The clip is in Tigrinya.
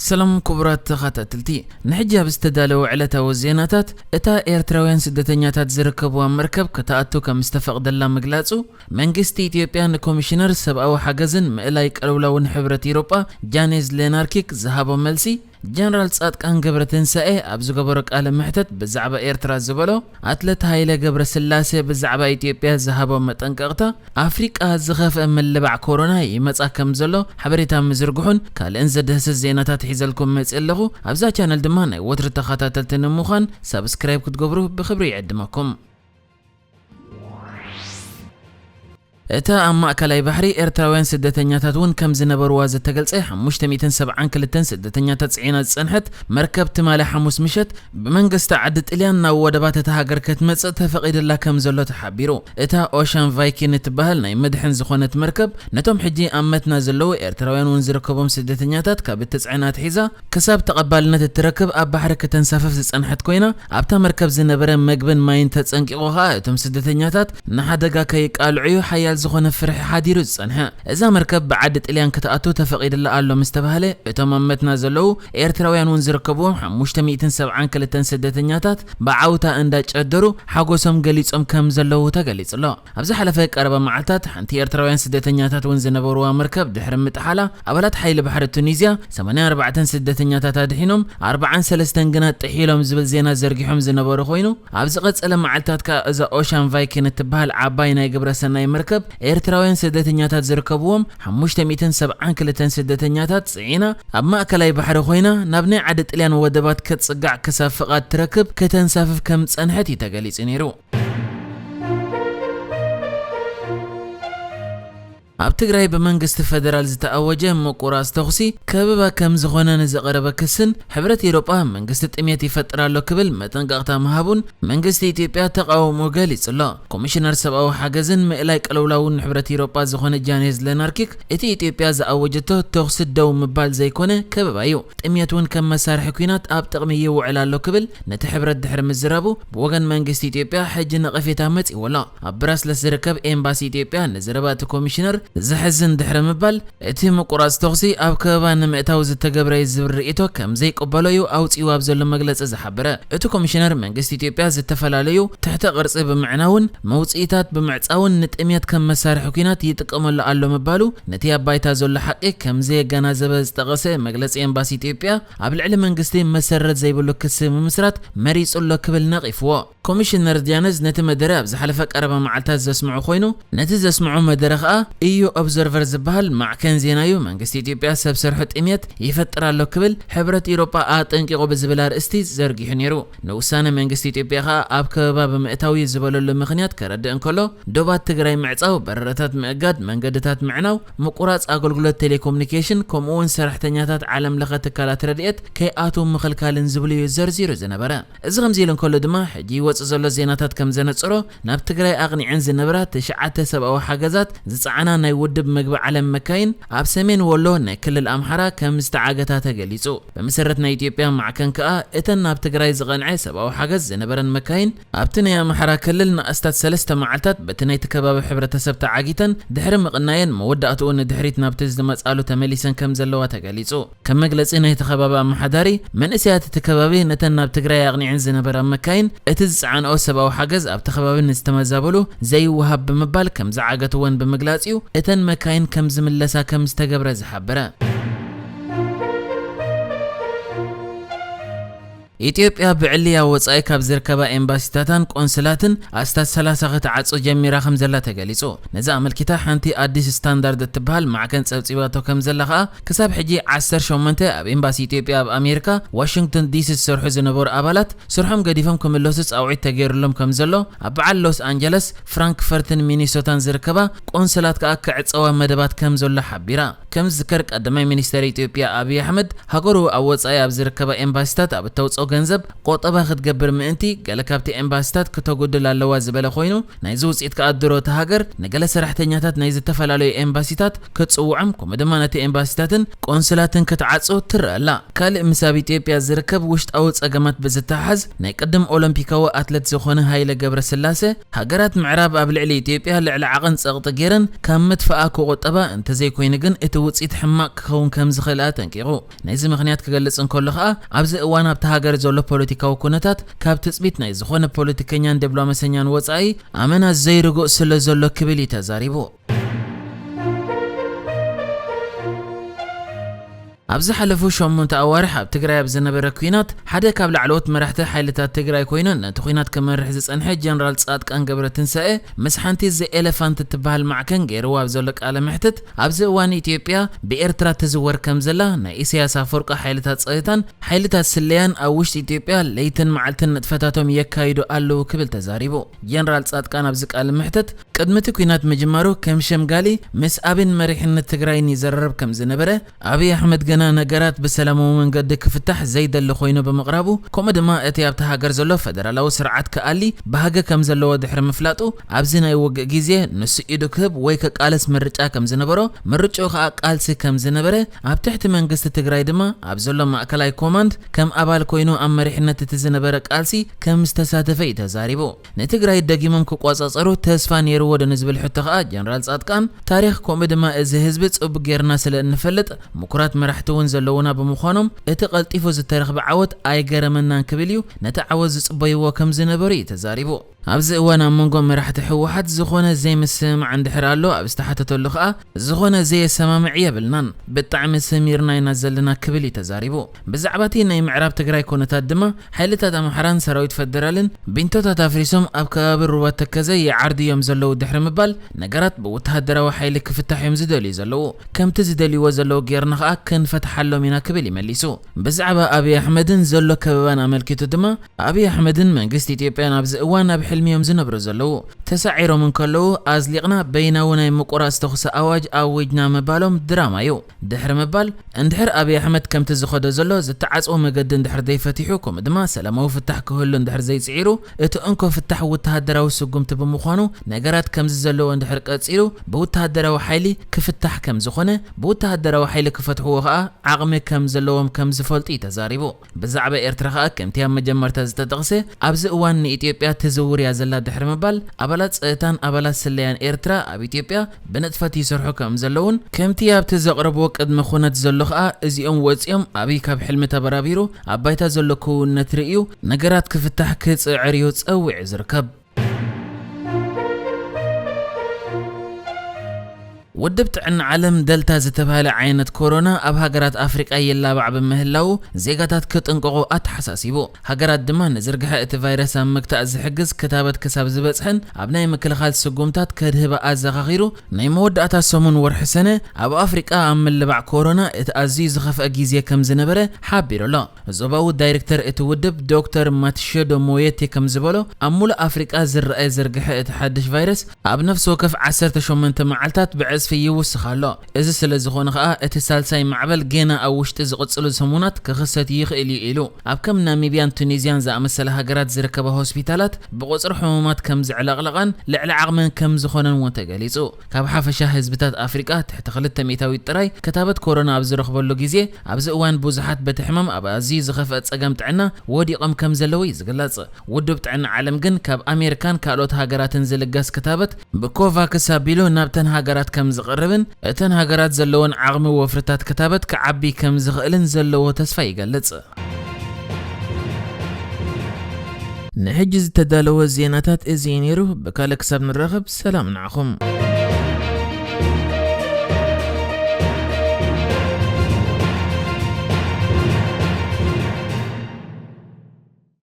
ሰላም ክቡራት ተኸታተልቲ፣ ንሕጂ ኣብ ዝተዳለወ ዕለታዊ ዜናታት፣ እታ ኤርትራውያን ስደተኛታት ዝርከብዋ መርከብ ክትኣቱ ከም ዝተፈቕደላ ምግላጹ፣ መንግስቲ ኢትዮጵያ ንኮሚሽነር ሰብኣዊ ሓገዝን ምእላይ ቅልውላውን ሕብረት ኢሮጳ ጃኔዝ ሌናርኪክ ዝሃቦ መልሲ፣ ጀነራል ጻድቃን ገብረትንሳኤ ኣብ ዝገበሮ ቃለ መሕተት ብዛዕባ ኤርትራ ዝበሎ፣ ኣትለት ሃይለ ገብረስላሴ ብዛዕባ ኢትዮጵያ ዝሃቦ መጠንቀቕታ፣ ኣፍሪቃ ዝኸፍአ ምልባዕ ኮሮና ይመጻ ከም ዘሎ ሓበሬታ ምዝርግሑን ካልእን ዘድህስስ ዜናታት ሒዘልኩም መጽእ ኣለኹ። ኣብዛ ቻነል ድማ ናይ ወትሪ ተኸታተልቲ ንምዃን ሳብስክራይብ ክትገብሩ ብኽብሪ ይዕድመኩም። እታ ኣብ ማእከላይ ባሕሪ ኤርትራውያን ስደተኛታት እውን ከም ዝነበርዋ ዝተገልጸ ሓሙሽተ ሚእትን ሰብዓን ክልተን ስደተኛታት ጽዒና ዝጸንሐት መርከብ ትማሊ ሓሙስ ምሸት ብመንግስቲ ዓዲ ጥልያን ናብ ወደባት እታ ሃገር ክትመጽእ ተፈቒድላ ከም ዘሎ ተሓቢሩ። እታ ኦሻን ቫይኪን እትበሃል ናይ መድሕን ዝኾነት መርከብ ነቶም ሕጂ ኣብ መትና ዘለዉ ኤርትራውያን እውን ዝርከቦም ስደተኛታት ካብ እትጽዕን ኣትሒዛ ክሳብ ተቐባልነት እትረክብ ኣብ ባሕሪ ከተንሳፍፍ ዝጸንሐት ኮይና፣ ኣብታ መርከብ ዝነበረ መግብን ማይን ተጸንቂቑ ኸኣ እቶም ስደተኛታት ንሓደጋ ከይቃልዑ ሓያል ዝኾነ ፍርሒ ሓዲሩ ዝጸንሐ። እዛ መርከብ ብዓዲ ጥልያን ክትኣቱ ተፈቒድላ ኣሎ ምስ ተባህለ፣ እቶም ኣብ መትና ዘለዉ ኤርትራውያን እውን ዝርከብዎም ሓሙሽተ ሚእትን ሰብዓን ክልተን ስደተኛታት ብዓውታ እንዳጨደሩ ሓጎሶም ገሊጾም ከም ዘለዉ ተገሊጹ ኣሎ። ኣብ ዝሓለፈ ቀረባ መዓልታት ሓንቲ ኤርትራውያን ስደተኛታት እውን ዝነበርዋ መርከብ ድሕሪ ምጥሓላ፣ ኣባላት ሓይሊ ባሕሪ ቱኒዝያ ሰማንያን ኣርባዕተን ስደተኛታት ኣድሒኖም፣ ኣርባዓን ሰለስተን ግና ጥሒሎም ዝብል ዜና ዘርጊሖም ዝነበሩ ኮይኑ፣ ኣብ ዝቐጸለ መዓልታት ከኣ እዛ ኦሻን ቫይኪን እትበሃል ዓባይ ናይ ግብረ ሰናይ መርከብ ኤርትራውያን ስደተኛታት ዝርከብዎም ሓሙሽተ ሚእትን ሰብዓን ክልተን ስደተኛታት ጽዒና ኣብ ማእከላይ ባሕሪ ኮይና ናብ ናይ ዓዲ ጥልያን ወደባት ክትጽጋዕ ክሳብ ፍቓድ ትረክብ ከተንሳፍፍ ከም ዝጸንሐት እዩ ተገሊጹ ነይሩ። ኣብ ትግራይ ብመንግስቲ ፈደራል ዝተኣወጀ ምቁራጽ ተኹሲ ከበባ ከም ዝኾነ ንዝቐረበ ክስን፣ ሕብረት ኤውሮጳ መንግስቲ ጥሜት ይፈጥር ኣሎ ክብል መጠንቀቕታ ምሃቡን መንግስቲ ኢትዮጵያ ተቓውሞ ገሊጹ ኣሎ። ኮሚሽነር ሰብኣዊ ሓገዝን ምእላይ ቅልውላውን ሕብረት ኤውሮጳ ዝኾነ ጃኔዝ ሌናርኪክ፣ እቲ ኢትዮጵያ ዝኣወጀቶ ተኹሲ ደው ምባል ዘይኮነ ከበባ እዩ፣ ጥሜት እውን ከም መሳርሒ ኲናት ኣብ ጥቕሚ ይውዕል ኣሎ ክብል ነቲ ሕብረት ድሕሪ ምዝራቡ፣ ብወገን መንግስቲ ኢትዮጵያ ሕጂ ነቐፌታ መጺእዎ ኣሎ። ኣብ ብራስለስ ዝርከብ ኤምባሲ ኢትዮጵያ ንዘረባ እቲ ኮሚሽነር ዘሕዝን ድሕሪ ምባል፣ እቲ ምቁራጽ ተኹሲ ኣብ ከበባ ንምእታው ዝተገብረ እዩ ዝብል ርእይቶ ከም ዘይቅበሎ እዩ ኣውጺኡ ኣብ ዘሎ መግለጺ ዝሓበረ። እቲ ኮሚሽነር መንግስቲ ኢትዮጵያ ዝተፈላለዩ ትሕተ ቅርጺ ብምዕናውን መውጽኢታት ብምዕጻውን ንጥሜት ከም መሳርሒ ኲናት ይጥቀመሉ ኣሎ ምባሉ ነቲ ኣብ ባይታ ዘሎ ሓቂ ከም ዘየገናዘበ ዝጠቐሰ መግለጺ ኤምባሲ ኢትዮጵያ፣ ኣብ ልዕሊ መንግስቲ መሰረት ዘይብሉ ክሲ ምምስራት መሪጹ ኣሎ ክብል ነቒፍዎ። ኮሚሽነር ጃነዝ ነቲ መደረ ኣብ ዝሓለፈ ቀረባ መዓልታት ዘስምዑ ኮይኑ፣ ነቲ ዘስምዑ መደረ ከኣ ኢዩ ኦብዘርቨር ዝበሃል ማዕከን ዜና እዩ መንግስቲ ኢትዮጵያ ሰብ ሰርሖ ጥሜት ይፈጥር ኣሎ ክብል ሕብረት ኢሮጳ ኣጠንቂቑ ብዝብል ኣርእስቲ ዘርጊሑ ነይሩ። ንውሳነ መንግስቲ ኢትዮጵያ ከኣ ኣብ ከበባ ብምእታው እዩ ዝበለሉ ምኽንያት ከረድእ እንከሎ፣ ዶባት ትግራይ ምዕጻው፣ በረራታት ምእጋድ፣ መንገድታት ምዕናው፣ ምቁራጽ ኣገልግሎት ቴሌኮሙኒኬሽን፣ ከምኡ እውን ሰራሕተኛታት ዓለም ለኸ ትካላት ረድኤት ከይኣትዉ ምኽልካልን ዝብሉ እዩ ዘርዚሩ ዝነበረ። እዚ ከምዚ ኢሉ እንከሎ ድማ፣ ሕጂ ይወጽእ ዘሎ ዜናታት ከም ዘነጽሮ፣ ናብ ትግራይ ኣቕኒዐን ዝነበራ ትሽዓተ ሰብኣዊ ሓገዛት ዝጸዓና ናይ ውድብ መግቢ ዓለም መካይን ኣብ ሰሜን ወሎ ናይ ክልል ኣምሓራ ከም ዝተዓገታ ተገሊጹ። ብመሰረት ናይ ኢትዮጵያ ማዕከን ከኣ፣ እተን ናብ ትግራይ ዝቐንዐ ሰብኣዊ ሓገዝ ዝነበረን መካይን ኣብቲ ናይ ኣምሓራ ክልል ንኣስታት ሰለስተ መዓልታት በቲ ናይቲ ከባቢ ሕብረተሰብ ተዓጊተን ድሕሪ ምቕናየን፣ መወዳእትኡ ንድሕሪት ናብቲ ዝመጻሉ ተመሊሰን ከም ዘለዋ ተገሊጹ። ከም መግለጺ ናይቲ ከባቢ ኣመሓዳሪ፣ መንእሰያት እቲ ከባቢ ነተን ናብ ትግራይ ኣቕኒዐን ዝነበራ መካይን እቲ ዝጸዓንኦ ሰብኣዊ ሓገዝ ኣብቲ ከባቢ ንዝተመዛበሉ ዘይወሃብ ብምባል ከም ዝዓገትወን ብምግላጽ እዩ እተን መካይን ከም ዝምለሳ ከም ዝተገብረ ዝሓበረ። ኢትዮጵያ ብዕሊ ኣብ ወጻኢ ካብ ዝርከባ ኤምባሲታታን ቆንስላትን ኣስታት ሰላሳ ክትዓጹ ጀሚራ ከም ዘላ ተገሊጹ። ነዚ ኣመልኪታ ሓንቲ ኣዲስ ስታንዳርድ እትበሃል ማዕከን ጸብጺባቶ ከም ዘላ ከኣ፣ ክሳብ ሕጂ ዓሰርተ ሸሞንተ ኣብ ኤምባሲ ኢትዮጵያ ኣብ ኣሜሪካ ዋሽንግተን ዲሲ ዝሰርሑ ዝነበሩ ኣባላት ስርሖም ገዲፎም ክምለሱ ጻውዒት ተገይሩሎም ከም ዘሎ፣ ኣብ በዓል ሎስ ኣንጀለስ፣ ፍራንክፈርትን ሚኒሶታን ዝርከባ ቆንስላት ከኣ ክዕጸዋ መደባት ከም ዘሎ ሓቢራ። ከም ዝዝከር፣ ቀዳማይ ሚኒስተር ኢትዮጵያ ኣብይ ኣሕመድ፣ ሃገሩ ኣብ ወጻኢ ኣብ ዝርከባ ኤምባሲታት ኣብ እተውጽኦ ገንዘብ ቆጠባ ክትገብር ምእንቲ ገለ ካብቲ ኤምባሲታት ክተጉድል ኣለዋ ዝበለ ኮይኑ፣ ናይዚ ውፅኢት ከኣ ድሮ እታ ሃገር ንገለ ሰራሕተኛታት ናይ ዝተፈላለዩ ኤምባሲታት ክትፅውዖም፣ ከምኡ ድማ ነቲ ኤምባሲታትን ቆንስላትን ክትዓጹ ትረአ ኣላ። ካልእ ምስ ኣብ ኢትዮጵያ ዝርከብ ውሽጣዊ ጸገማት ብዝተሓሓዝ፣ ናይ ቅድም ኦሎምፒካዊ ኣትለት ዝኾነ ሃይለ ገብረስላሴ፣ ሃገራት ምዕራብ ኣብ ልዕሊ ኢትዮጵያ ልዕሊ ዓቐን ጸቕጢ ገይረን ካብ ምጥፋኣ ክቑጠባ፣ እንተዘይኮይኑ ግን እቲ ውጽኢት ሕማቕ ክኸውን ከም ዝኽእል ኣጠንቂቑ። ነዚ ምኽንያት ክገልጽ እንከሎ ከኣ፣ ኣብዚ እዋን ኣብታ ሃገር ዘሎ ፖለቲካዊ ኩነታት ካብ ትጽቢት ናይ ዝኾነ ፖለቲከኛን ዲፕሎማሰኛን ወጻኢ ኣመና ዘይርጉእ ስለ ዘሎ ክብል እዩ ተዛሪቡ። ኣብ ዝሓለፉ ሸሞንተ ኣዋርሕ ኣብ ትግራይ ኣብ ዝነበረ ኲናት ሓደ ካብ ላዕለዎት መራሕቲ ሓይልታት ትግራይ ኮይኑ ነቲ ኲናት ክመርሕ ዝጸንሐ ጀነራል ጻድቃን ገብረትንሳኤ ምስ ሓንቲ ዘ ኤለፋንት እትበሃል ማዕከን ገይርዎ ኣብ ዘሎ ቃለ መሕትት፣ ኣብዚ እዋን ኢትዮጵያ ብኤርትራ ትዝወር ከም ዘላ፣ ናይ ኢሳያስ ኣፈወርቂ ሓይልታት ጸጥታን ሓይልታት ስለያን ኣብ ውሽጢ ኢትዮጵያ ለይትን መዓልትን ንጥፈታቶም የካይዱ ኣለዉ ክብል ተዛሪቡ። ጀነራል ጻድቃን ኣብዚ ቃለ መሕትት ቅድሚ እቲ ኲናት ምጅማሩ ከም ሸምጋሊ ምስ ኣብን መሪሕነት ትግራይን ይዘራረብ ከም ዝነበረ፣ ኣብይ ኣሕመድ ግና ነገራት ብሰላማዊ መንገዲ ክፍታሕ ዘይደሊ ኮይኑ ብምቕራቡ፣ ከምኡ ድማ እቲ ኣብቲ ሃገር ዘሎ ፈደራላዊ ስርዓት ክኣሊ ባህጊ ከም ዘለዎ ድሕሪ ምፍላጡ፣ ኣብዚ ናይ ውግእ ግዜ ንሱ ኢዱ ክህብ ወይ ክቃለስ ምርጫ ከም ዝነበሮ፣ ምርጫኡ ከኣ ቃልሲ ከም ዝነበረ፣ ኣብ ትሕቲ መንግስቲ ትግራይ ድማ ኣብ ዘሎ ማእከላይ ኮማንድ ከም ኣባል ኮይኑ ኣብ መሪሕነት እቲ ዝነበረ ቃልሲ ከም ዝተሳተፈ እዩ ተዛሪቡ። ንትግራይ ደጊሞም ክቆጻጸሩ ተስፋ ነይርዎ ዶ ንዝብል ሕቶ ከኣ ጀነራል ጻድቃን፣ ታሪኽ ከምኡ ድማ እዚ ህዝቢ ጽቡቅ ጌርና ስለ እንፈልጥ፣ ምኩራት መራሕቲ እውን ዘለውና ብምዃኖም፣ እቲ ቀልጢፉ ዝተረኽበ ዓወት ኣይገረመናን ክብል እዩ፣ ነቲ ዓወት ዝጽበይዎ ከም ዝነበሩ እዩ ተዛሪቡ። ኣብዚ እዋን ኣብ መንጎ መራሕቲ ህወሓት ዝኾነ ዘይምስምማዕ እንድሕር ኣሎ ኣብ ዝተሓተተሉ ከኣ፣ ዝኾነ ዘየሰማምዕ የብልናን፣ ብጣዕሚ ሰሚርና ኢና ዘለና ክብል እዩ ተዛሪቡ። ብዛዕባ እቲ ናይ ምዕራብ ትግራይ ኩነታት ድማ፣ ሓይልታት ኣምሓራን ሰራዊት ፈደራልን ቢንቶታት ኣፍሪሶም ኣብ ከባቢ ሩባ ተከዘ ይዓርዱ እዮም ዘለዉ ድሕሪ ምባል፣ ነገራት ብወተሃደራዊ ሓይሊ ክፍታሕ እዮም ዝደልዩ ዘለዉ። ከምቲ ዝደልይዎ ዘለዉ ጌርና ከኣ ክንፈትሓሎም ኢና ክብል እዩ መሊሱ። ብዛዕባ ኣብይ ኣሕመድን ዘሎ ከበባን ኣመልኪቱ ድማ፣ ኣብይ ኣሕመድን መንግስቲ ኢትዮጵያን ኣብዚ እዋን ኣብ ሕልሚ እዮም ዝነብሩ ዘለዉ። ተሳዒሮም እንከለዉ ኣዝሊቕና በይናዊ ናይ ምቁራጽ ተኹሲ ኣዋጅ ኣዊጅና ምባሎም ድራማ እዩ። ድሕሪ ምባል፣ እንድሕር ኣብይ ኣሕመድ ከምቲ ዝኸዶ ዘሎ ዝተዓጽወ መገዲ እንድሕር ዘይፈቲሑ፣ ከምኡ ድማ ሰላማዊ ፍታሕ ክህሉ እንድሕር ዘይጽዒሩ፣ እቲ እንኮ ፍታሕ ወተሃደራዊ ስጉምቲ ብምዃኑ፣ ነገራት ከምዚ ዘለዎ እንድሕር ቀጺሉ፣ ብወተሃደራዊ ሓይሊ ክፍታሕ ከም ዝኾነ፣ ብወተሃደራዊ ሓይሊ ክፈትሕዎ ከኣ ዓቕሚ ከም ዘለዎም ከም ዝፈልጡ እዩ ተዛሪቡ። ብዛዕባ ኤርትራ ከኣ ከምቲ ኣብ መጀመርታ ዝተጠቕሰ፣ ኣብዚ እዋን ንኢትዮጵያ ትዝውር እያ ዘላ ድሕሪ ምባል፣ ኣባላት ጸጥታን ኣባላት ስለያን ኤርትራ ኣብ ኢትዮጵያ ብንጥፈት ይሰርሑ ከም ዘለውን፣ ከምቲ ኣብቲ ዘቕረብዎ ቅድመ ኩነት ዘሎ ከኣ፣ እዚኦም ወጺኦም ኣብይ ካብ ሕልሚ ተበራቢሩ ኣብ ባይታ ዘሎ ክውንነት ርእዩ ነገራት ክፍታሕ ክጽዕር እዩ ጸዊዑ ዝርከብ። ውድብ ጥዕና ዓለም ደልታ ዝተባህለ ዓይነት ኮሮና ኣብ ሃገራት ኣፍሪቃ ይላባዕ ብምህላዉ ዜጋታት ክጥንቀቑ ኣተሓሳሲቡ። ሃገራት ድማ ንዝርግሐ እቲ ቫይረስ ኣብ ምግታእ ዝሕግዝ ክታበት ክሳብ ዝበጽሐን ኣብ ናይ ምክልኻል ስጉምታት ከድህባ ኣዘኻኺሩ፣ ናይ መወዳእታ ሰሙን ወርሒ ሰነ ኣብ ኣፍሪቃ ኣብ ምልባዕ ኮሮና እቲ ኣዝዩ ዝኸፍአ ግዜ ከም ዝነበረ ሓቢሩ ኣሎ። ዞባዊ ዳይሬክተር እቲ ውድብ ዶክተር ማትሸዶ ሞየቴ ከም ዝበሎ፣ ኣብ ሙሉእ ኣፍሪቃ ዝረኣየ ዝርግሐ እቲ ሓድሽ ቫይረስ ኣብ ነፍሲ ወከፍ ዓሰርተ ሸሞንተ መዓልታት ብዕጽፊ ይውስኽ ኣሎ። እዚ ስለ ዝኾነ ከኣ እቲ ሳልሳይ ማዕበል ጌና ኣብ ውሽጢ ዝቕጽሉ ሰሙናት ክኽሰት ይኽእል እዩ ኢሉ። ኣብ ከም ናሚብያን ቱኒዝያን ዝኣመሰለ ሃገራት ዝርከባ ሆስፒታላት ብቑጽሪ ሕሙማት ከም ዝዕለቕለቓን ልዕሊ ዓቕመን ከም ዝኾነን እውን ተገሊጹ። ካብ ሓፈሻ ህዝብታት ኣፍሪቃ ትሕቲ ክልተ ሚእታዊት ጥራይ ክታበት ኮሮና ኣብ ዝረኽበሉ ግዜ፣ ኣብዚ እዋን ብዙሓት በቲ ሕማም ኣብ ኣዝዩ ዝኸፍአ ጸገም ጥዕና ወዲቖም ከም ዘለዉ እዩ ዝግለጽ። ውድብ ጥዕና ዓለም ግን ካብ ኣሜሪካን ካልኦት ሃገራትን ዝልገስ ክታበት ብኮቫክስ ኣቢሉ ናብተን ሃገራት ከም ዝቐርብን እተን ሃገራት ዘለወን ዓቕሚ ወፍርታት ክታበት ክዓቢ ከም ዝኽእልን ዘለዎ ተስፋ ይገልጽ። ንሕጂ ዝተዳለወ ዜናታት እዚ እዩ ነይሩ። ብካልእ ክሳብ ንራኸብ ሰላም ንዓኹም።